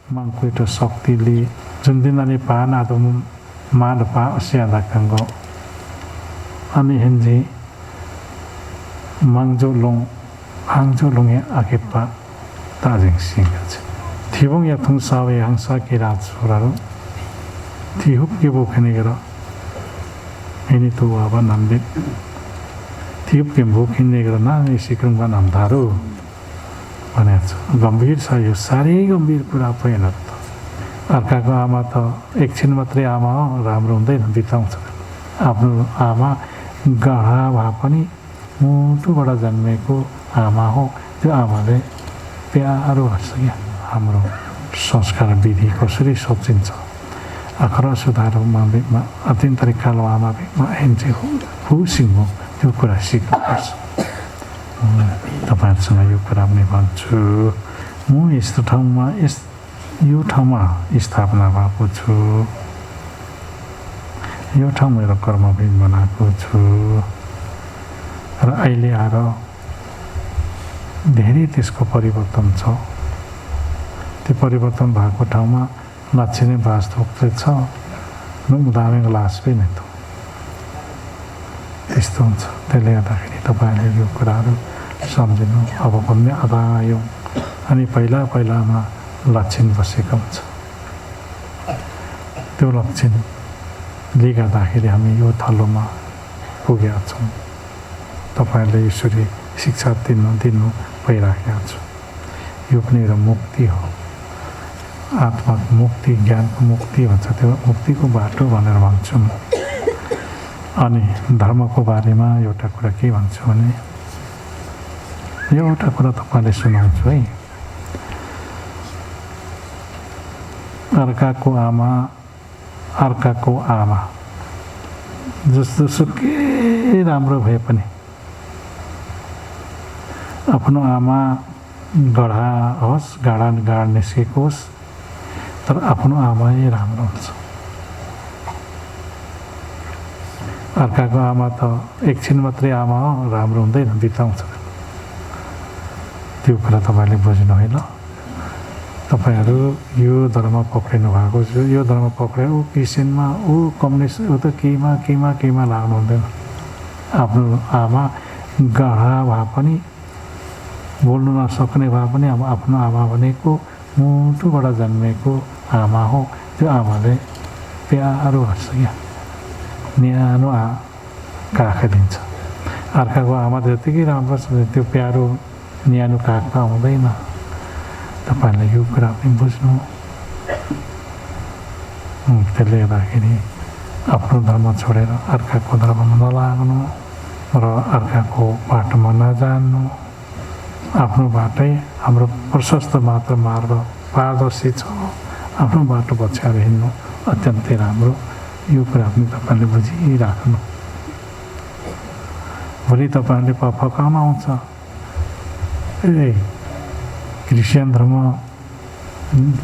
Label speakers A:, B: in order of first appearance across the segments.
A: Mangku itu sakti li jundinani paan atau mad pa siada kanggo ani henji mangjo long ya akepa tajeng singaje thibong ya thung sawe hangsa ke rajuraru thihup ke bokhene gero ini tu aba nambe thihup ke bokhene gero na isikrung ba namdaru भनेछ गम्भीर छ यो साह्रै गम्भीर कुरा भएन त अर्काको आमा त एकछिन मात्रै आमा हो राम्रो हुँदैन बिताउँछ आफ्नो आमा गढा भए पनि मुटुबाट जन्मेको आमा हो त्यो आमाले प्यारो गर्छ क्या हाम्रो संस्कार विधि कसरी सोचिन्छ अखरा सुधारमा अत्यन्त कालो आमा भेगमा एन्चे हुसिङ हो त्यो कुरा सिक्नुपर्छ तपाईहरुसँग यो कुरा पनि भन्छु म यस्तो ठाउँमा यो ठाउँमा स्थापना भएको छु यो ठाउँ मेरो कर्मभूमि बनाएको छु र अहिले आएर धेरै त्यसको परिवर्तन छ त्यो परिवर्तन भएको ठाउँमा लक्षिने बास थोक्दै छ उदामेको लास पनि त त्यस्तो हुन्छ त्यसले गर्दाखेरि तपाईहरुले यो कुराहरू सम्झिनु अब भन्ने आयो अनि पहिलामा लक्षण बसेको हुन्छ त्यो लक्षणले गर्दाखेरि हामी यो थलोमा पुगेका छौँ तपाईहरुले यसरी शिक्षा दिनु भइराखेका छु यो पनि एउटा मुक्ति हो आत्माको मुक्ति ज्ञानको मुक्ति भन्छ त्यो मुक्तिको बाटो भनेर भन्छु म अनि धर्मको बारेमा एउटा कुरा के भन्छु भने एउटा कुरा तपाईले सुनाउँछु है अर्काको आमा जस्तो सुकै राम्रो भए पनि आफ्नो आमा गढा होस् गाडा निस्केको होस् तर आफ्नो आमा नै राम्रो हुन्छ अर्काको आमा त एकछिन मात्रै आमा हो राम्रो हुँदैन बिताउँछ त्यो कुरा तपाईले बुझ्नु होइन तपाईहरु यो धर्म पक्रिनु भएको छ यो धर्म पक्रे ऊ क्रिस्चियनमा ऊ कम्युनिस्ट ऊ त केमा लाग्नु हुँदैन आफ्नो आमा गढा भए पनि बोल्नु नसक्ने भए पनि अब आफ्नो आमा भनेको मुटुबाट जन्मेको आमा हो त्यो आमाले प्यारो गर्छ क्या न्यानो काख दिन्छ अर्काको आमा जतिकै राम्रो छ त्यो प्यारो न्यानो काख आउँदैन तपाईले यो कुरा पनि बुझ्नु त्यसले गर्दाखेरि आफ्नो धर्म छोडेर अर्काको धर्ममा नलाग्नु र अर्काको बाटोमा नजान्नु आफ्नो बाटै हाम्रो प्रशस्त मात्र मार्ग पारदर्शी छ आफ्नो बाटो पछ्याएर हिँड्नु अत्यन्तै राम्रो यो कुरा पनि तपाईले बुझिराख्नु भोलि तपाईले फकाउन आउँछ ए क्रिस्चियन धर्म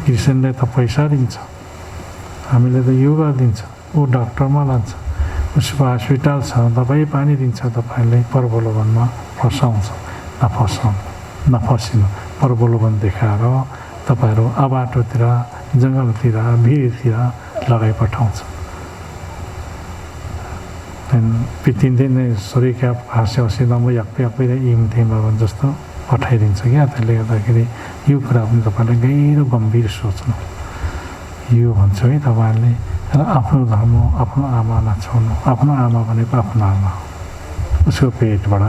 A: क्रिस्चियनले त पैसा दिन्छ हामीले त यो गरिदिन्छ ऊ डाक्टरमा लान्छ उसको हस्पिटल छ दबाई पानी दिन्छ तपाईले प्रलोभनमा फसाउँछ नफसिनु प्रलोभन देखाएर तपाईहरु अबाटोतिर जंगलतिर भिरतिर लगाइ पठाउँछ पितिन्दै नै सोरीका हाँस्याउँसी नम्बर याक्पै इमथेमा जस्तो पठाइदिन्छ क्या त्यसले गर्दाखेरि यो कुरा पनि तपाईले गहिरो गम्भीर सोच्नु यो भन्छु है तपाईहरुले र आफ्नो धर्म आफ्नो आमा नछोड्नु आफ्नो आमा भनेको आफ्नो आमा हो उसको पेटबाट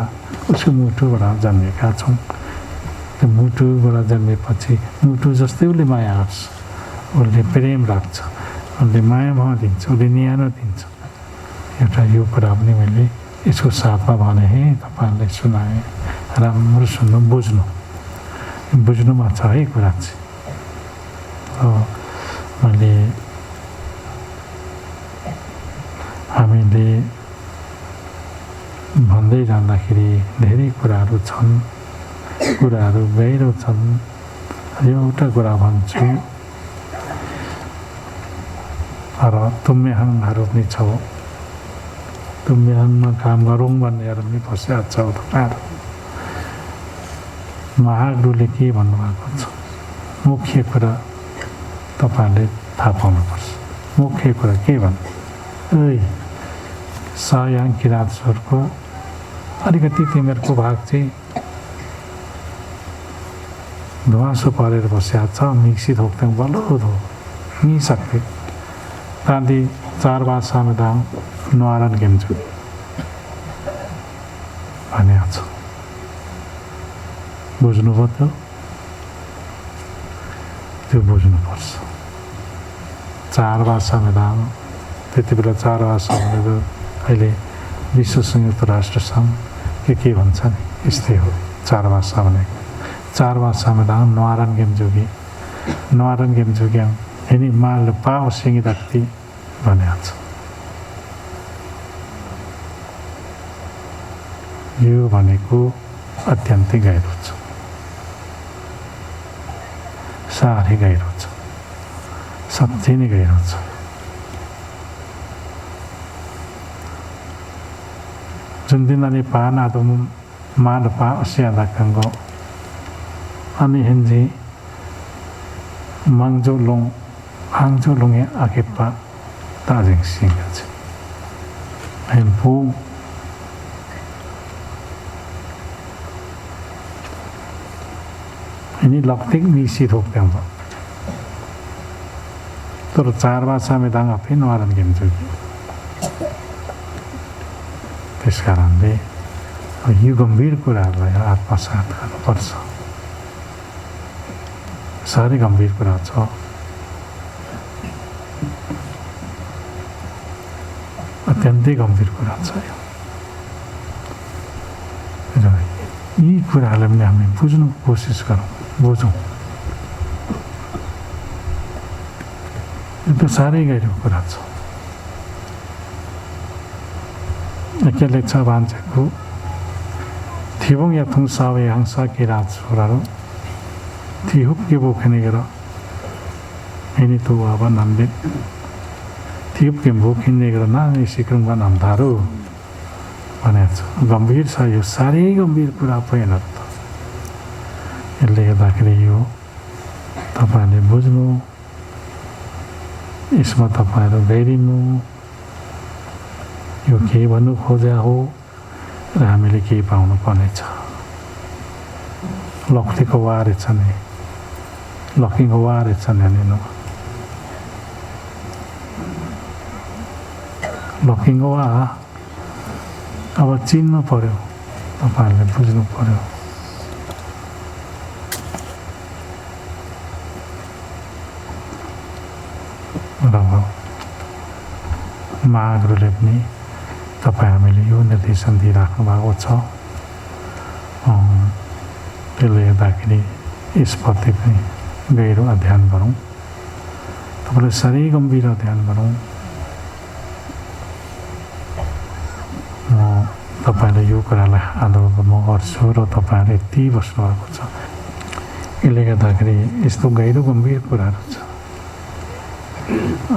A: उसको मुटुबाट जन्मेका छौँ त्यो मुटुबाट जन्मेपछि मुटु जस्तै उसले माया गर्छ उसले प्रेम राख्छ उसले माया भाव दिन्छ उसले न्यानो दिन्छ एउटा यो कुरा पनि मैले यसको साथमा भने है तपाईहरुले सुनाएँ राम्रो सुन्नु बुझ्नुमा छ है कुरा चाहिँ मैले हामीले भन्दै जाँदाखेरि धेरै कुराहरू छन् कुराहरू गहिरो छन् एउटा कुरा भन्छु र तुम्याहाङहरू पनि छ तुम्याहाङमा काम गरौँ भन्नेहरू पनि बसिरहेको छ तपाईँहरू महागुरुले के भन्नुभएको छ मुख्य कुरा तपाईँहरूले थाहा पाउनुपर्छ। मुख्य कुरा के भन्नु, सायाङ किराँतहरूको अलिकति तिमीहरूको भाग चाहिँ धुवासो परेर बसिया छ, मिक्सी थोक्थ्यौँ बल्ल धो नि सक्थे ताँदी 4 भाषामा दाङ नुहारन गेम्छु भनेको छ। बुझ्नुभयो त? त्यो बुझ्नुपर्छ। 4 भाषामा दाङ त्यति बेला 4 भाषा भनेर अहिले विश्व संयुक्त राष्ट्र सङ्घ के भन्छ नि, यस्तै हो 4 भाषा भनेको। 4 भाषामा दाङ नुहारन गेमजुगी यिनी माल पाव सिंगी राख्ती भनेको छ। यो भनेको अत्यन्तै गहिरो छ, साह्रै गहिरो छ, साँच्चै नै गहिरो छ। जुन दिन अनि पान आदो माल पा अस्यादा कंगो अनि हिन्जी मंगजो लोङ हांगजो लोङे आकेपा ताजिङ सिंगा छ हेम्पू ini loktik misi thoktam ba तर 4 भाषामा दाङ आफै नुहारन गेम्छु। त्यस कारणले यो गम्भीर कुराहरूलाई आत्मसात गर्नुपर्छ। साह्रै गम्भीर कुरा छ। अत्यन्तै गम्भीर कुरा छ यो। र यी कुराहरूलाई पनि हामी बुझ्नु कोसिस गरौँ, बुझौँ। यो त साह्रै गहिरो कुरा छ। एकले छ भान्चेको थिबोङ याथुङ सावे हांसा केरा छोरारो थिहुप के बोखने गर एनी तो अब नामले थिहुप के बोखिने गर ना सिक्रङमा नामधारो भनेको छ। गम्भीर छ यो, साह्रै गम्भीर कुरा भएन त। यसले गर्दाखेरि यो तपाईँहरूले बुझ्नु, यसमा तपाईँहरू गहिरिनु, यो के भन्नु खोजा हो र हामीले के पाउनु पर्नेछ। लक्ष्मीको वारे छ नि, लक्ष्मीको वारे छ नि, लक्ष्मीको वा अब चिन्नु पर्यो, तपाईँहरूले बुझ्नु पर्यो। र महागुरुले पनि तपाईँ हामीले यो निर्देशन दिइराख्नु भएको छ। त्यसले गर्दाखेरि यसप्रति पनि गहिरो अध्ययन गरौँ, तपाईँलाई साह्रै गम्भीर अध्ययन गरौँ। म तपाईँले यो कुरालाई आदर म गर्छु र तपाईँहरूले यति बस्नु भएको छ। यसले गर्दाखेरि यस्तो गहिरो गम्भीर कुराहरू छ।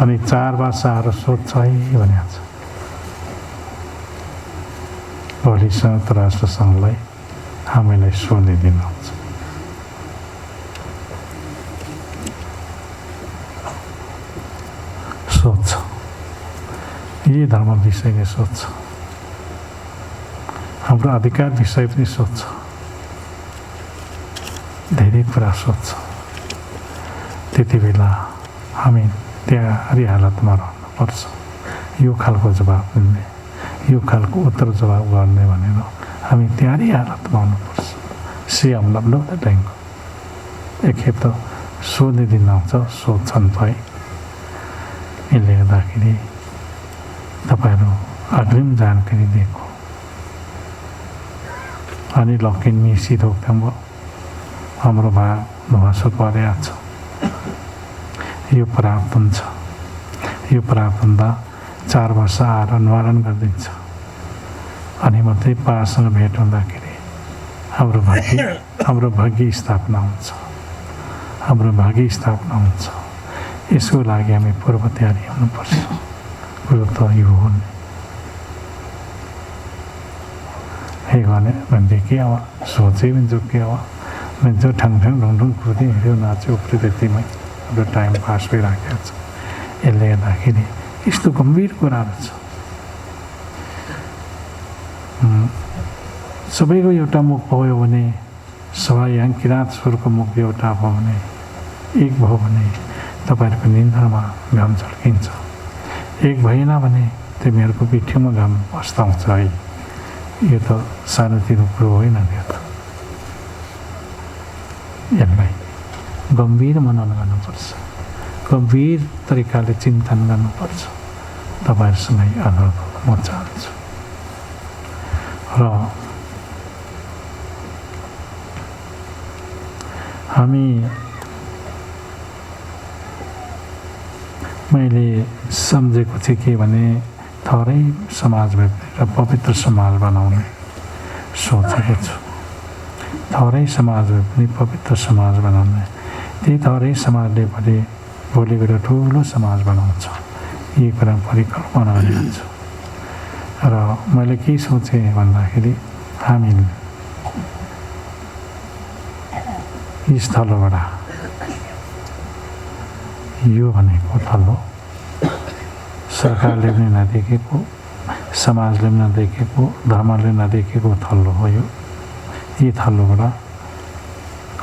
A: अनि 4 भाषाहरू सोध्छ है भनेको छ। भोलि संयुक्त राष्ट्र सङ्घलाई हामीलाई सोध्ने दिन आउँछ। सोध्छ, यही धर्म विषय नै सोध्छ, हाम्रो अधिकार विषय पनि सोध्छ, धेरै कुरा सोध्छ। त्यति बेला हामी तयारी हालतमा रहनुपर्छ। यो खालको जवाब दिने, यो खालको उत्तर जवाब गर्ने भनेर हामी तयारी हालतमा हुनुपर्छ। सिएम लब्लो ल्याङ्ग एकखेप त सोध्ने दिन आउँछ, सोध्छन् भए। यसले गर्दाखेरि तपाईँहरू अग्रिम जानकारी दिएको अनि लकिन मिसी थोक्थ्यौँ भयो, हाम्रो भाग धुवासो परेको छ। यो प्राप्त हुन्छ, यो प्राप्त हुँदा 4 वर्ष आएर निवारण गरिदिन्छ। अनि मात्रै पासँग भेट हुँदाखेरि हाम्रो भाग्य स्थापना हुन्छ, हाम्रो भाग्य स्थापना हुन्छ। यसको लागि हामी पूर्व तयारी हुनुपर्छ। कुरो त यो हो नि। हे भने भनेदेखि अब सोचे पनि जो के अब जो ठाङ ढुङ ढुङ कुर्दै हिँड्यो नाच्यो उफ्रियो त्यतिमै हाम्रो टाइम पास भइराखेको छ। यसले गर्दाखेरि यस्तो गम्भीर कुराहरू छ। सबैको एउटा मुख भयो भने, सबै यहाँ किराँत स्वरको मुख एउटा भयो भने, एक भयो भने तपाईँहरूको निन्द्रामा घाम झल्किन्छ। एक भएन भने तिमीहरूको पिठ्यौमा घाम अस्ताउँछ है। यो त सानोतिनो कुरो होइन नि। यो त यसलाई गम्भीर मनन गर्नुपर्छ, गम्भीर तरिकाले चिन्तन गर्नुपर्छ। तपाईँहरूसँगै अनुरोध म चाहन्छु। र हामी मैले सम्झेको चाहिँ के भने थोरै समाज र पवित्र समाज बनाउने सोचेको छु। थोरै समाज पनि पवित्र समाज बनाउने, त्यही थोरै समाजले भोलि गएर ठुलो समाज बनाउँछ। यी कुरा परिकल्पना गरेको छु। र मैले के सोचेँ भन्दाखेरि हामी स्थलबाट यो भनेको थलो सरकारले पनि नदेखेको, समाजले पनि नदेखेको, धर्मले नदेखेको थलो हो। यी थलोबाट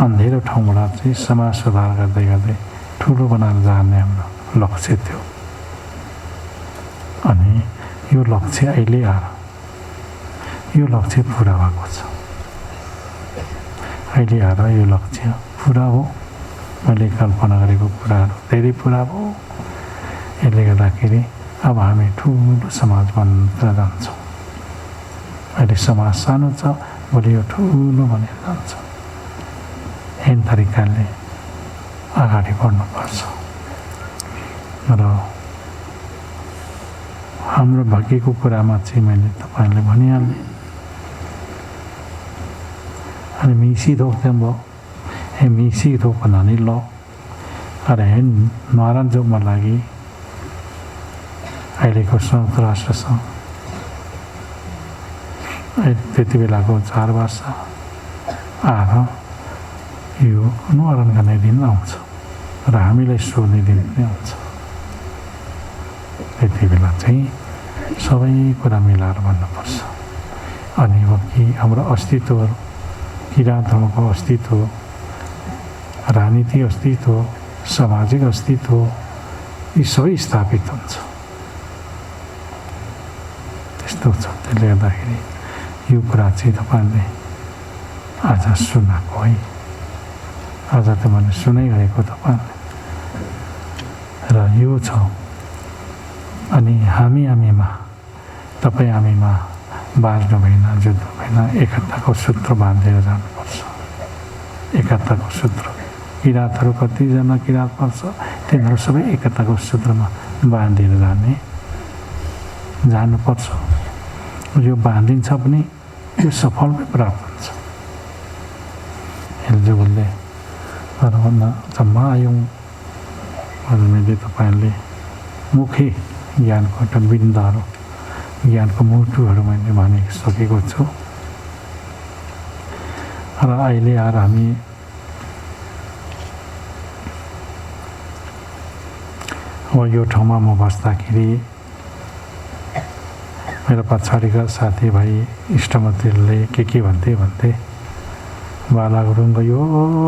A: अन्धेरो ठाउँबाट चाहिँ समाज सुधार गर्दै गर्दै ठुलो बनाएर जाने हाम्रो लक्ष्य थियो। अनि यो लक्ष्य अहिले आएर यो लक्ष्य पुरा भएको छ। अहिले आएर यो लक्ष्य पुरा हो। मैले कल्पना गरेको कुराहरू धेरै पुरा भयो। यसले गर्दाखेरि अब हामी ठुलो समाज बन्न जान्छौँ। अहिले समाज सानो छ, भोलि यो ठुलो बनेर जान्छ। यही तरिकाले अगाडि बढ्नुपर्छ। र हाम्रो भाग्यको कुरामा चाहिँ मैले तपाईँहरूले भनिहालेँ। अनि मिसी थोक्थ्यौँ भयो, मिसी थोक भन्नाले ल अरे नराजोगमा लागि अहिलेको संयुक्त राष्ट्रसङ्घ त्यति बेलाको 4 वर्ष आएर यो अनुहारण गर्ने दिन आउँछ र हामीलाई सोध्ने दिन पनि आउँछ। त्यति बेला चाहिँ सबै कुरा मिलाएर भन्नुपर्छ। अनि अब कि हाम्रो अस्तित्वहरू, किराँत धर्मको अस्तित्व, राजनीति अस्तित्व, सामाजिक अस्तित्व, यी सबै स्थापित हुन्छ। त्यस्तो छ। त्यसले गर्दाखेरि यो कुरा चाहिँ तपाईँहरूले आज सुनेको है। आज त मैले सुनाइरहेको तपाईँहरूले र यो छ। अनि हामीमा, तपाईँ हामीमा बाँच्नु भएन, जुट्नु भएन, एकताको सूत्र बाँधेर जानुपर्छ। एकताको सूत्र, किराँतहरू कतिजना किराँत पर्छ, तिनीहरू सबै एकताको सूत्रमा बाँधेर जानुपर्छ। यो बाँधिन्छ पनि यो सफलमै प्राप्त हुन्छ। यसले बोल्दै भन्न जम्मा आयौँ। मैले तपाईँहरूले मुख्य ज्ञानको एउटा बिन्दुहरू, ज्ञानको मुटुहरू मैले भनिसकेको छु। र अहिले आएर हामी अब यो ठाउँमा म बस्दाखेरि मेरो पछाडिका साथीभाइ इष्टमित्रले के भन्थे बाला गुरुङको यो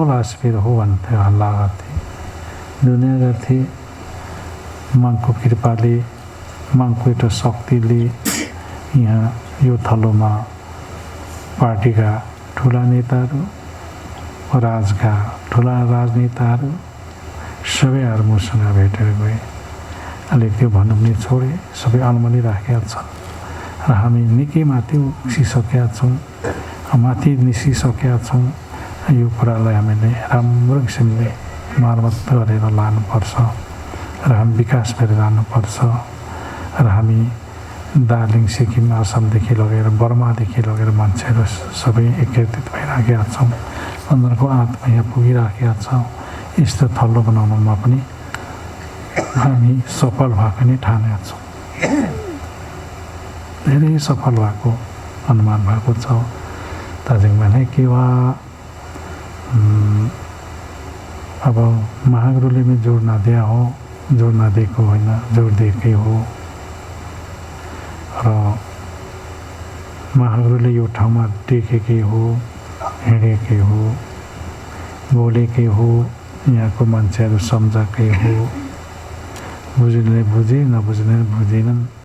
A: लासपिर हो भन्थे, हल्ला गर्थे, दुनियाँ गर्थे। माङको कृपाले, माङको एउटा शक्तिले यहाँ यो थलोमा पार्टीका ठुला नेताहरू, राजका ठुला राजनेताहरू सबैहरू मसँग भेटेर गए। अलिक त्यो भन्नु पनि छोडे, सबै अलमली राखेका छन्। र हामी निकै माथि उक्सिसकेका छौँ, माथि निस्किसकेका छौँ। यो कुरालाई हामीले राम्रो किसिमले मर्मत गरेर लानुपर्छ र हामी विकास गरेर जानुपर्छ। र हामी दार्जिलिङ, सिक्किम, आसामदेखि लगेर बर्मादेखि लगेर मान्छेहरू सबै एकत्रित भइराखेका छौँ। उनीहरूको आत्मा यहाँ पुगिराखेका छौँ। यस्तो थलो बनाउनुमा पनि हामी सफल भएको नै ठानेका छौँ। धेरै सफल भएको अनुमान भएको छ। दार्जिलिङमा नै केवा अब महागुरुले पनि जोड नदिया हो, जोड नदिएको होइन, जोड दिएकै हो। र महागुरुले यो ठाउँमा टेकेकै हो, हिँडेकै हो, बोलेकै हो, यहाँको मान्छेहरू सम्झाएकै हो। बुझ्नेले बुझे, नबुझ्नेले बुझेनन्।